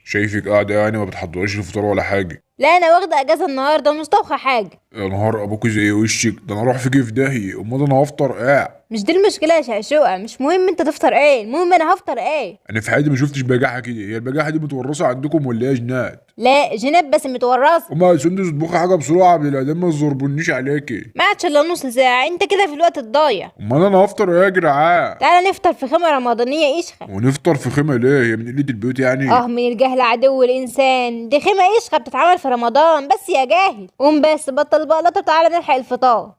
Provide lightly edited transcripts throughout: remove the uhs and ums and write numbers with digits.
شايفك قاعدة يعني ما بتحضريش الفطار ولا حاجة. لا انا واخده اجازه النهارده ومش طابخه حاجه. يا نهار ابوكي زي وشك ده، انا اروح فيكي في داهية. امال انا هفطر ايه؟ مش دي المشكلة يا شقشوقه، مش مهم انت تفطر ايه، المهم انا هفطر ايه. انا في حياتي ما شفتش بجاحة كده. هي البجاحة دي متورثة عندكم ولا ايه يا جنات؟ لا جناب بس متورثه. وما يا سندس اطبخي حاجة بسرعة قبل الأذان ما تزربنيش عليكي. ما عادش الا نص ساعه، انت كده في الوقت الضايع. امال انا هفطر ايه يا جدعان؟ تعالى نفطر في خيمة رمضانيه قشخه. ونفطر في خيمة ليه؟ هي من قلة البيوت يعني؟ اه من الجهل عدو الانسان، دي خيمة قشخه بتتعمل في رمضان بس يا جاهل. قوم بس بطل بقلطه، تعالى نلحق الفطار.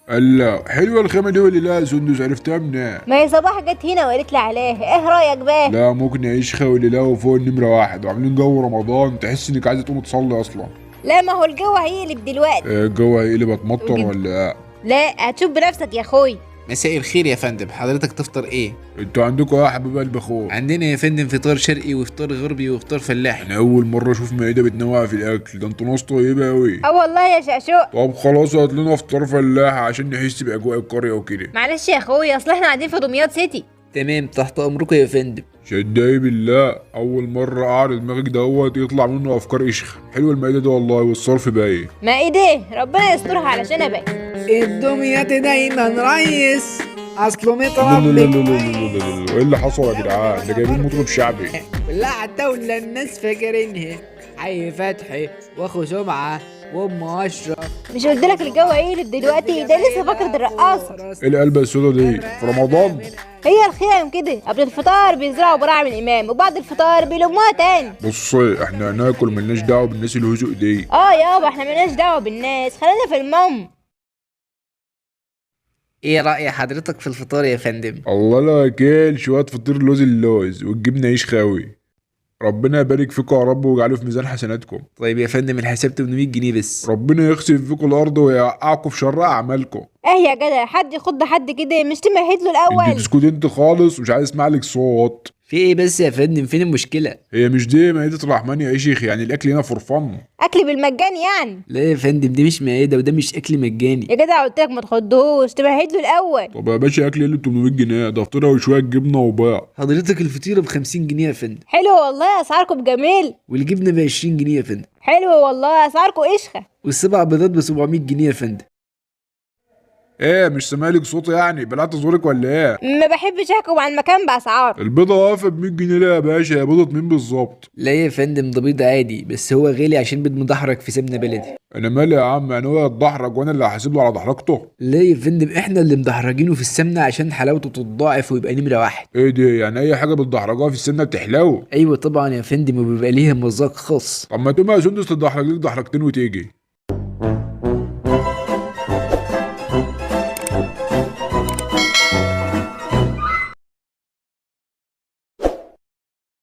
الله، حلوة الخيمة دي ولا لا يا سندس؟ عرفتها منين؟ ما هي صباح جت هنا وقالت لي عليها، ايه رايك بقى؟ لا ممكن يعيش ولا لا، وفوق النمرة واحد وعاملين جو رمضان تحس انك عايزة تقوم تصلي اصلا. لا ما هو الجو هيقلب دلوقتي. إيه الجو هيقلب؟ اتمطر وجد. ولا ايه؟ لا هتشوف بنفسك يا اخوي. مساء الخير يا فندم، حضرتك تفطر ايه؟ انتوا عندكم ايه يا حبيب قلب اخوك؟ عندنا يا فندم فطار شرقي وفطار غربي وفطار فلاحي. انا اول مرة اشوف مائدة بتنوع في الاكل ده، انتوا ناس طيبة اوي. اه والله يا شقشوق. طب خلاص هات لنا فطار فلاح عشان نحس باجواء القرية وكده. معلش يا اخويا، اصل احنا قاعدين في دمياط سيتي. تمام، تحت امركم يا فندم. شداي بالله، اول مرة اعرض دماغك دوت يطلع منه افكار قشخه. حلوة المائدة دي والله، والصرف باين. ما ايه ده، ربنا يسترها علشان ابقى الدمياط دايما ريس اصله لا لا لا متربي. لا لا لا لا، ايه اللي حصل يا جدعان؟ ده جايبين مطرب شعبي. لا عتاولة الناس فاكرينها حي فتحي واخو سمعة وام اشرف. مش قلت لك الجو هيقلب دلوقتي؟ ده لسه فكرة الرقاصة. ايه القلبه السودا دي في رمضان؟ هي الخيام كده، قبل الفطار بيزرعوا براعم الامام، وبعد الفطار بيلموها تاني. بصي احنا هناكل، ملناش دعوه بالناس الهزق دي. اه يابا احنا ملناش دعوة بالناس، خلينا في المام. ايه رأي حضرتك في الفطار يا فندم؟ الله لا ياكل شوية فطير لوز اللوز والجبنه عيش خاوي. ربنا يبارك فيكم يا رب ويجعله في ميزان حسناتكم. طيب يا فندم الحساب 800 جنيه بس. ربنا يخسف فيكم الارض ويوقعكم في شر اعمالكم. ايه يا جدع، حد يخض حد كده؟ مش تمهد له انت الاول؟ تسكتي انت خالص، ومش عايز اسمع لك صوت. في ايه بس يا فندم؟ فين المشكلة؟ هي مش دي مائدة الرحمن يا شيخ؟ يعني الاكل هنا for fun. اكل بالمجان يعني؟ لا يا فندم، دي مش مائدة وده مش اكل مجاني. يا جدع قلت لك ما تخضهوش، تمهد له الاول. طب يا باشا اكل ايه اللي 800 جنيه ده؟ فطيره وشوية جبنه وباع. حضرتك الفطيرة ب 50 جنيه يا فندم، حلو والله اسعاركم جميل. والجبنة ب 20 جنيه يا فندم، حلو والله اسعاركم قشخه. والسبع بيضات ب 700 جنيه يا فندم. ايه مش سامع لك صوت يعني؟ بلعت زورك ولا ايه؟ ما بحبش احكم على المكان باسعار. البيضة واقفة ب 100 جنيه ليه يا باشا؟ يا بيضة مين بالظبط؟ لا يا فندم، ده بيض عادي بس هو غالي عشان بيض مدحرج في سمنة بلدي. انا مالي يا عم؟ يعني هو يتدحرج وانا اللي هحاسب له على دحرجته؟ لا يا فندم، احنا اللي مدحرجينه في السمنة عشان حلاوته تتضاعف ويبقى نمرة واحد. ايه دي يعني؟ اي حاجة بتدحرجوها في السمنة بتحلو؟ ايوه طبعا يا فندم، وبيبقى ليها مذاق خاص. طب ما تقوم يا سندس تدحرج لك دحرجتين وتيجي.